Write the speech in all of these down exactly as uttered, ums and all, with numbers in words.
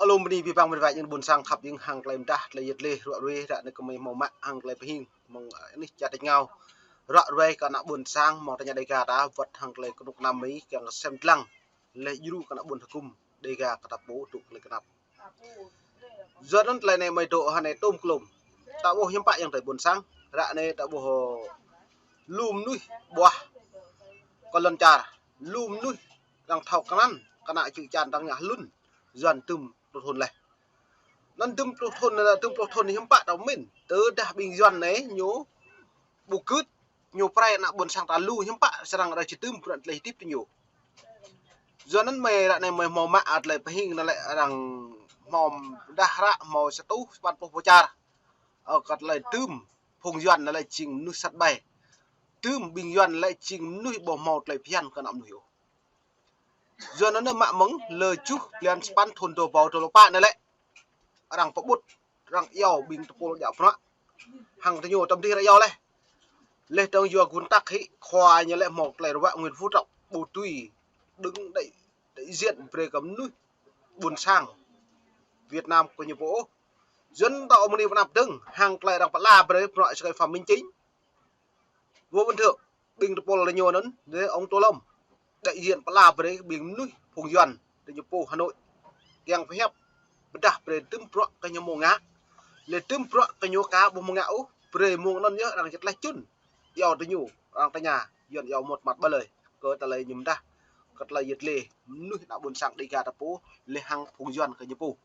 Lŏm bơni abih bang mơ̆n wa yang ƀôn sang khăp jing hăng tơlơi mơdah, tơlơi yet lĕ ruă ruai, ră anai kơmơi hmâo mă hăng tơlơi pơhing mơ̆ng anih čar tač rơngiao. Ruă ruai kơ ană ƀôn sang mơ̆ng tơña Dega ta, wơ̆t hăng tơlơi kơnuk kơna mơi kiăng sem lăng, lĕ djru kơ ană ƀôn hơgŭm Dega kơ ta pô tŭ tơlơi kơnăp. Yua anŭn tơlơi anai mơi dŏ hơnai tôm klôm. Ta ƀuh hiư̆m pă yang tơlơi ƀôn sang. Ră anai ta ƀuh lu mơnuih ƀuah kơ lŏn čar. Lu mơnuih arăng thâo krăn, kơ ană čư̆ čan arăng ñă hlŭn. Yuan tơm pluh thŭn laih. Anŭn tơm pluh thŭn, tơm pluh thŭn hiư̆m pă ta pơmĭn. Tơdah ƀing Yuan anai ñu ƀu gưt, ñu pơrai ană ƀôn sang ta lu hiư̆m pă srăng arăng či tơm bruă tơlơi hơdip tơ ñu. Yua anŭn mơi ră anai mơi hmâo mă tơlơi pơhing anŭn lĕ arăng hmâo mơdah ră hmâo sa rơtuh sapăn pluh pơčar. Ơ, kơ tơlơi tơm phung Yuan anŭn lĕ jing mơnuih sat ƀai. Tơm ƀing Yuan anŭn lĕ jing mơnuih ƀu hmâo tơlơi phiăn kơ ană mơnuih ôh. Yua anŭn mă mơ̆ng lơ juh blan sapăn thŭn dua rơbâo dua pluh pă anŭn lĕ arăng pơƀut, arăng iâu ƀing tơpul djă bruă. Hăng tơ ñu tơm dih arăng iâu laih. Laih dơ̆ng yua gun tăk hĭ khua ñu lĕ hmâo tơlơi ruă Nguyễn Phú Trọng ƀu tui đơ̆ng đại, đại diện brơi kơ mơnuih ƀôn sang Việt Nam kơ ñu pô ôh. Yuan ta ƀu mơni pơnăp dơ̆ng hăng tơlơi arăng pơala brơi bruă sơkai Phạm Minh Chính. Vô Văn Thượng, ƀing tơpul tơ ñu anŭn, lĕ ông Tô Lâm. Đại diện pơala brơi ƀing mơnuih phung Yuan tơ ñu pô Hà Nội. Kiăng pơhiăp, pơdah brơi tơm bruă kơ ñu hmâo ngă. Lĕ tơm bruă kơ ñu aka ƀu hmâo ngă ôh, brơi mơ̆ng anŭn yơh arăng čơtlaih čun. Iâu tơ ñu, arăng tơña, Yuan iâu mŭt măt ƀơi lơi. Kơ tơlơi ñu mơdah, kơ tơlơi yet lĕ, mơnuih ană ƀôn sang Dega ta pô, lĕ hăng phung Yuan kơ ñu pô.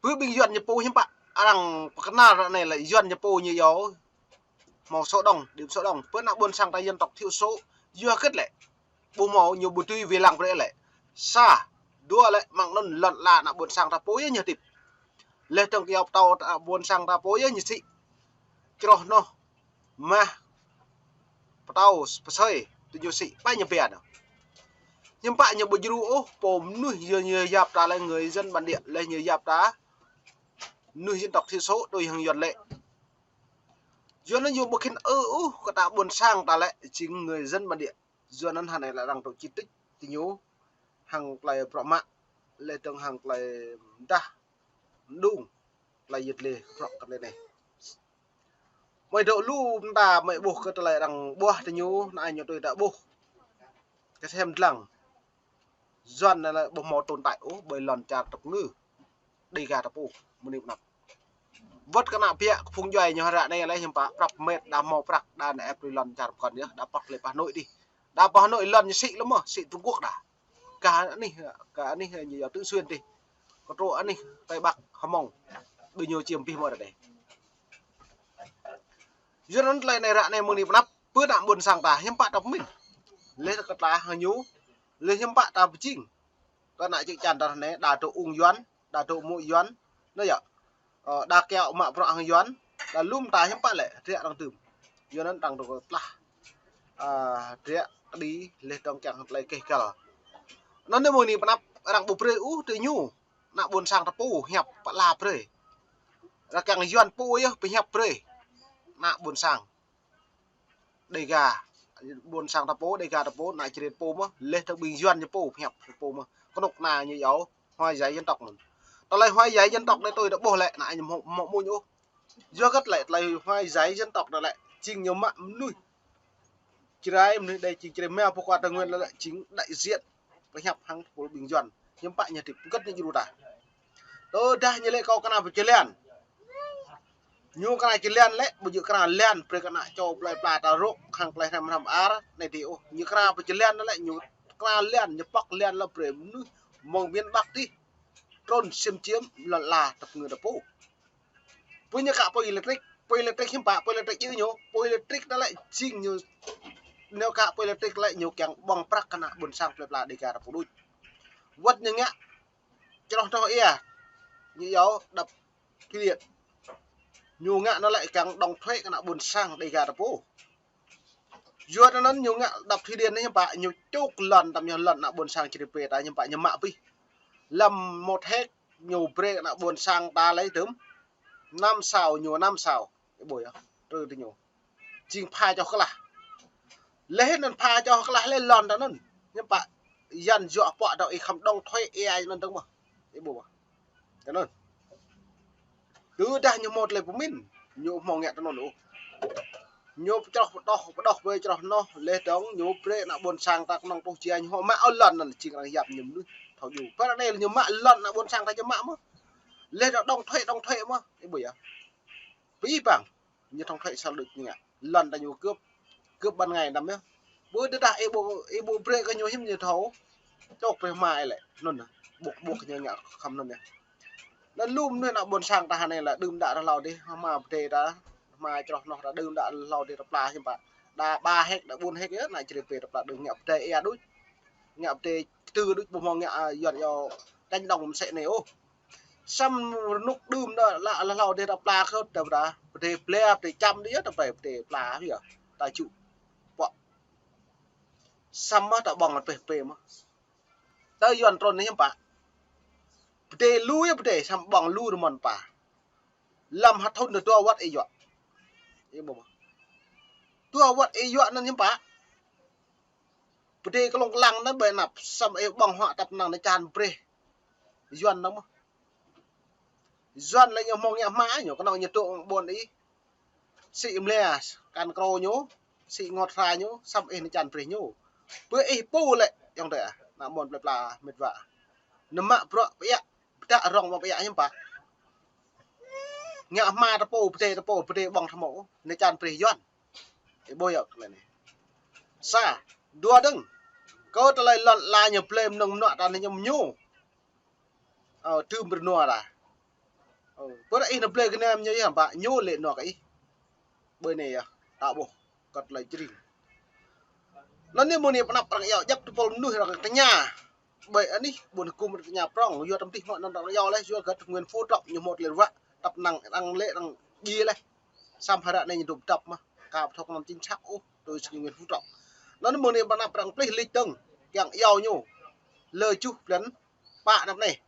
Bơ ƀing Yuan ñu pô hiư̆m pă, arăng pơkơnăl ră anai lĕ Yuan ñu pô ñu iâu hmâo sổ đỏ, điểm sổ đỏ. Bơ ană ƀôn sang ta dân tộc thiểu số, yua hơget lĕ. Ƀu hmâo ñu ƀu tui wai lăng brơi lĕ. Sa, dua lĕ mơ̆ng anŭn lŏn ala ană ƀôn sang ta pô yơh ñu hơdip. Laih dơ̆ng kơ iâu pơtao ană ƀôn sang ta pô yơh ñu sĭ. Čroh noh mah, pơtâo, pơsơi, tơ ñu sĭ, pă ñu pia anŭn. Hiư̆m pă ñu ƀu djru ôh, pô mơnuih yua ñu yap ta lĕ người dân bản địa, lĕ ñu yap ta mơnuih dân tộc thiểu số, tui hăng Yuan lĕ. Yua anŭn ñu ƀu khĭn ư ôh, kơ ta ƀôn sang ta lĕ, jing người dân bản địa. Yua anŭn hơnai lĕ arăng tŭ chỉ trích, tơ ñu, hăng tơlơi bruă mă, laih dơ̆ng hăng tơlơi mơdah, mơđung, tơlơi yet lĕ, bruă kơ tơlơi anai. Mơi dŏ lu mơta mơi ƀuh kơ tơlơi arăng ƀuah tơ ñu, anai ñu tui ta ƀuh. Kơ sem lăng. Yuan anŭn lĕ ƀu hmâo tồn tại ôh, ƀơi lŏn čar tơpơngư. Dega ta pô, mơni pơnăp. Wơ̆t kơ ană biă, kơ phung djuai ñu ră anai lĕ hiư̆m pă, prăp met đa hmâo prăk, đa ană ĕp brơi lŏn čar pơkŏn yơh, đa pŏk lĕ pơ Hà Nội dih. Đa pơ Hà Nội lŏn ñu sĭ lơ̆m mơ̆, sĭ Trung Quốc đa. Kơ anih, kơ anih ñu iâu Tứ Xuyên dih. Kơ truh anih Tây Bắc Hmông. Ƀing ñu čiêm abih mơ̆ ră anai. Yua anŭn tơlơi anai ră anai mơni pơnăp, bơ ană ƀôn sang ta, hiư̆m pă ta pơmĭn. Laih kơ ta hăng ñu, laih hiư̆m pă ta pơjing. Kơ ană čư̆ čan ta anai, đa dŏ ung Yuan, đa dŏ mŭk Yuan, anai yơh. Ơ, đa kiaŏ mă bruă hăng Yuan, đa lŏm ta hiư̆m pă lĕ, hơdră arăng tơm. Yua anŭn arăng dŏ tơlah. Ơ, hơdră kơđi laih dơ̆ng kiăng hăng tơlơi keh găl. Anŭn anai mơni pơnăp arăng ƀu brơi ôh tơ ñu. Ană ƀôn sang ta pô hiăp pơala brơi. Arăng kiăng Yuan pô yơh pơhiăp brơi. Ană ƀôn sang. Dega, ƀôn sang ta pô, Dega ta pô, ană Jrai pô mơ̆, laih dơ̆ng ƀing Yuan ñu pô pơhiăp pô mơ̆. Kơnuk kơna ñu iâu, hoài giải dân tộc anŭn. Tơlơi hoài giải dân tộc anai tui ta ƀuh lĕ, ană ñu hmâo, hmâo mơ̆n ôh. Yua hơget lĕ tơlơi hoài giải dân tộc anŭn lĕ, jing ñu mă mơnuih Jrai, mơnuih đe jing Jrai mơ̆ pơkua Tây Nguyên lĕ, lĕ jing đại diện pơhiăp hăng tơpul ƀing Yuan. Hiư̆m pă ñu hơdip, hơget ñu djru ta. Tơdah ñu lĕ kâo kơna pơjơlan. Ñu kơna jơlan lĕ, ƀu djơ̆ kơna lan, brơi kơ ană čô plơi pla ta rŏk, hăng plơi hrăm hrăm ar, anai dih ôh. Ñu kơna pơjơlan lĕ, ñu kơna lan, ñu pŏk lan lĕ brơi mơnuih mơ̆ng miền Bắc dih. Trŭn xiêm čiêm lŏn ala tơpơngư ta pô. Pô ñu kă pô electric, pô electric hiư̆m pă, pô electric djơ̆ ñu, pô electric anŭn lĕ jing ñu, ñu kă pô electric lĕ ñu kiăng ƀơ̆ng prăk kơ ană ƀôn sang plơi pla Dega ta pô đôč. Wơ̆t ñu ngă čroh noh ia, ñu iâu đập thủy điện. Ñu ngă anŭn lĕ kiăng đóng thuế kơ ană ƀôn sang Dega ta pô. Yua anŭn ñu ngă đập thủy điện anai hiư̆m pă, ñu čŭk lŏn, tơm ñu lŏn ană ƀôn sang Jrai pê ta hiư̆m pă ñu mă abih. Lăm một héc ñu brơi ană ƀôn sang ta lĕ tơm năm sao, ñu năm sao. Ih ƀuh yơh, trơ tơ ñu. Jing pha čoh klah. Laih anŭn pha čoh klah lĕ lŏn ta anŭn. Hiư̆m pă, Yuan yua pô dŏ ih khăm đóng thuế ia anŭn dơ̆ng mơ̆. Ih ƀuh mơ̆. Anŭn. Tơdah ñu hmâo tơlơi pơmĭn, ñu hmâo ngă tơ anŭn ôh. Ñu pơčroh pơđoh, pơđoh ƀơi čroh noh, laih dơ̆ng ñu brơi ană ƀôn sang ta kơnơ̆ng tuh jia ñu hmâo mă ôh lŏn anŭn jing arăng yap ñu mơnuih thâo djru. Pơ anai ñu mă lŏn ană ƀôn sang ta či mă mơ̆. Laih dơ̆ng đóng thuế, đóng thuế mơ̆. Ih ƀuh yơh. Pơi păng. Ñu đóng thuế sal đôč ñu ngă. Lŏn ta ñu cướp, cướp ban ngày năm yơh. Ƀu tơdah ih ƀu, ih ƀu brơi kơ ñu hiư̆m ñu thâo. Čŏk brơi hmua ih lĕ. Anŭn, ƀuh, ƀuh ñu ngă khŏm anŭn yơh. Anŭn lŏm anai ană ƀôn sang ta hơnai lĕ đưm đă hlâo dih, hmua pơdai ta, hmua čroh noh ta đưm đă hlâo dih ta pla hiư̆m pă. Đa ba héc, đa ƀôn héc yơh, ană čơrê pê ta pla đưm ngă pơdai ia đôč. Ngă pơdai kơtư đôč ƀu hmâo ngă, a, yuan yâo cánh đồng mơsĕ anai ôh. Samơ̆ rơnŭk đưm đă lă hlâo dih ta pla kơ ta pơdai, pơdai ble, pơdai čăm dih yơh, ta pơdai, pơdai pla yơh. Ta čŭ. Pŏk. Samơ̆ ta ƀơ̆ng peh pê mơ̆. Tơ yuan trŭn anai hiư̆m pă. Pơdai lu yơh pơdai, samơ̆ ƀơ̆ng lu rơmon pă. Lăm ha thŭn dua wơ̆t ih yuă. Ih ƀuh mơ̆. Dua wơ̆t ih yuă anŭn hiư̆m pă. Pơdai kơlông kơlang anŭn ƀơi anăp, samơ̆ ih ƀơ̆ng huă tăp năng anai čan brơi. Yuan anŭn mơ̆. Yuan lĕ ñu hmâo ngă hmua ñu, kơnơ̆ng ñu tŭ ƀôn ih. Sĭ mlia, kan krô ñu, sĭ ngot hra ñu, samơ̆ ih anai čan brơi ñu. Ƀơi ih pô lĕ, ayŏng adơi ah, ană ƀôn plơi pla mĕt wa. Anăm mă bruă pơiă, pơtă rŏng ƀơ̆ng pơiă hiư̆m pă. Ngă hmua ta pô, pơdai ta pô, pơdai ƀơ̆ng ta hmâo, anai čan brơi yuan. Ih ƀuh yơh tơlơi anai. Sa, dua dơ̆ng. Kơ tơlơi lŏn ala ñu blơi mơnơ̆ng mơnuă ta anai ñu mơñu. Ơ, tơm rơnua ta. Ơ, pơ ih nao blơi gơnam ñu yơh, ƀă ñu lĕ nao kơ ih. Ƀơi anai yơh, ta ƀuh, kơ tơlơi jring. Anŭn anai mơ̆ng anai pơanăp arăng iâu djăp tơpul mơnuih arăng tơña. Ƀơi anih ƀôn hơkŭm arăng tơña prŏng, yua tơm tih hmâo anŭn arăng iâu laih, yua gơ̆t Nguyễn Phú Trọng ñu hmâo tơlơi ruă, tăp năng arăng lĕ arăng djai laih. Samơ̆ ră anai ñu dŏ pơdăp mơ̆, ka ƀu thâo kơnơ̆ng chính xác ôh, tui si Nguyễn Phú Trọng. Anŭn mơ̆ng anai pơanăp arăng plih lịch dơ̆ng, kiăng iâu ñu. Lơ juh blan pă anăp anai.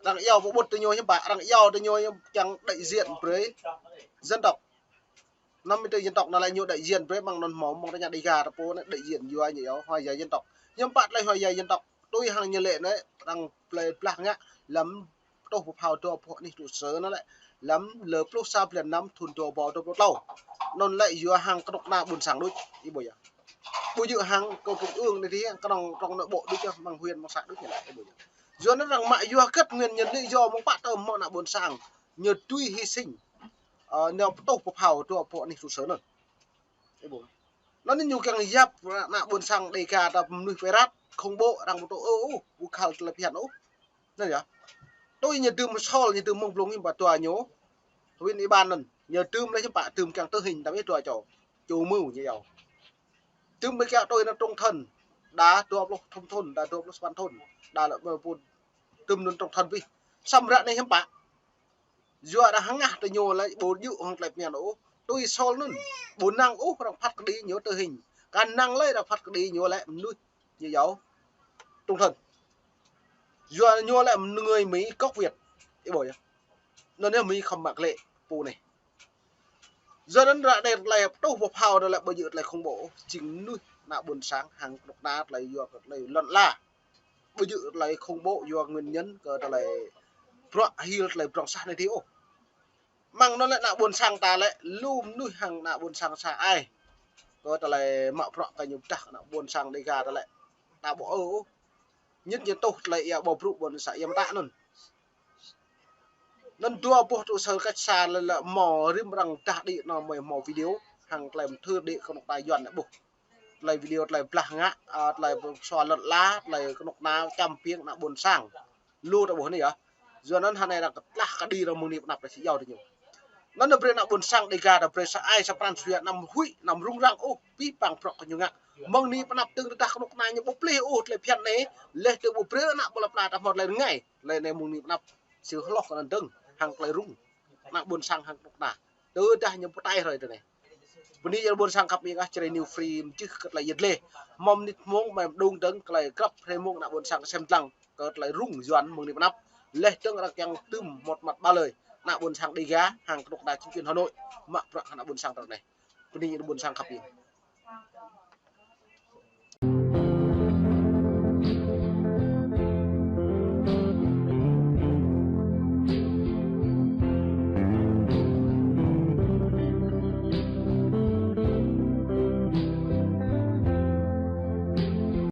Arăng iâu pơƀut tơ ñu hiư̆m pă, arăng iâu tơ ñu kiăng đại diện brơi dân tộc. Năm mươi tư dân tộc anŭn lĕ ñu đại diện brơi mơ̆ng anŭn hmâo, mơ̆ng tơña Đêga ta pô anai đại diện yua ñu iâu hòa giải dân tộc. Hiư̆m pă tơlơi hòa giải dân tộc, tui hăng ñu lĕ anai, arăng plơi blah ngă, lăm pơtuh pơphao dua boh anih trụ sở anŭn lĕ, lăm lơ pluh sa blan năm thŭn dua rơbâo dua pluh klâo. Anŭn lĕ yua hăng kơnuk kơna ƀôn sang đôč, ih ƀuh yơh. Ƀu djơ̆ hăng kơ trung ương anai dih, kơnơ̆ng trong nội bộ đôč yơh, mơ̆ng huyện, mơ̆ng xã đôč ñu lĕ, ih ƀuh yơh. Yua anŭn arăng mă yua hơget nguyên nhân lý do mơ̆ng pă tơm hmâo ană ƀôn sang ñu tui hy sinh, ơ, nao pơtuh pơphao dua boh anih trụ sở anŭn. Ih ƀuh. Anŭn anai ñu kiăng yap ană ƀôn sang Đêga ta mơnuih pơrat, khủng bố, arăng ƀu tŭ ôh, ƀu khăl tơlơi phiăn ôh. Anŭn yơh. Tui ñu dưm Sol, ñu dưm mơ̆ng blung hiư̆m pă dua ñu. Huyện ủy ban anŭn, ñu dưm lĕ hiư̆m pă dưm kiăng tử hình, tơdah dua čô. Chủ mưu ñu iâu. Dưm ƀơi kiăng tui anŭn trung thân. Đa dua pluh thŭn, đa dua pluh sapăn thŭn. Đa lĕ ƀu dưm anŭn trung thân bih. Samơ̆ ră anai hiư̆m pă. Yua dah hơngah tơ ñu lĕ ƀu djơ̆ hăng tơlơi phiăn ôh. Tui Sol anŭn. Ƀu năng ôh arăng phat kơđi ñu tử hình. Kăn năng lĕ arăng phat kơđi ñu lĕ mơnuih ñu iâu trung thân. Yua ñu lĕ người Mỹ gốc Việt. Ih ƀuh yơh. Anŭn yơh Mi khŏm mă lĕ pô anai. Yua anŭn ră anai tơlơi pơtuh pơphao anŭn lĕ ƀu djơ̆ tơlơi khủng bố. Jing mơnuih ană ƀôn sang hăng kơnuk kơna tơlơi yua kơ tơlơi lŏn ala. Ƀu djơ̆ tơlơi khủng bố yua nguyên nhân kơ tơlơi bruă hil tơlơi prŏng sah anai dih ôh. Mơ̆ng anŭn lĕ ană ƀôn sang ta lĕ, lu mơnuih hăng ană ƀôn sang sa ai. Kơ tơlơi mă bruă kơ ñu pơdah ană ƀôn sang Đêga ta lĕ. Ta ƀu ơ ôh. Ñit ñu tuh tơlơi ia ƀâo brŭ ƀôn sang ia mơta anŭn. Anŭn dua boh trụ sở cách xa lĕ lĕ hmâo rĭm arăng dah đĭ anŭn mơi hmâo video. Hăng tơlơi mơthưr đĭ kơnuk ta yuan lĕ ƀuh. Tơlơi video tơlơi blah ngă, a, tơlơi pơsua lŏn ala, tơlơi kơnuk kơna čăm biêng ană ƀôn sang. Lu ta ƀuh anai yơh. Yua anŭn hơnai arăng kơtlah kơđi arăng mơ̆ng anai pơanăp arăng či iâu tơ ñu. Anŭn anai brơi ană ƀôn sang Đêga ta brơi sa ai sa pran sa yua anăm huĭ, anăm rŭng răng ôh, pih păng bruă kơ ñu ngă. Mơ̆ng anai pơanăp tơ̆ng tơdah kơnuk kơna ñu ƀu plih ôh tơlơi phiăn anai, laih dơ̆ng ƀu brơi ană ƀôn plơi pla ta hmâo tơlơi rơngai. Tơlơi anai mơ̆ng anai pơanăp, sil hloh kơ anŭn dơ̆ng, hăng tơlơi rŭng. Ană ƀôn sang hăng kơnuk kơna. Tơdah ñu pơtai hrơi tơ anai. Bơni yơh ƀôn sang khăp ƀing ah, Jrai New Free mơčih kơ tơlơi yơh lĕ. Mơ̆ng mơnit mông mơ̆ng đung dơ̆ng tơlơi krăp hrơi mông ană ƀôn sang sem lăng kơ tơlơi rŭng yuan mơ̆ng anai pơanăp. Laih dơ̆ng arăng kiăng tơm một mặt ba lời. Ană ƀôn sang Đêga hăng kơnuk kơna chính quyền Hà Nội. Mă bruă ană ƀôn sang tơ anai. Bơni yơh ƀôn sang khăp ƀing.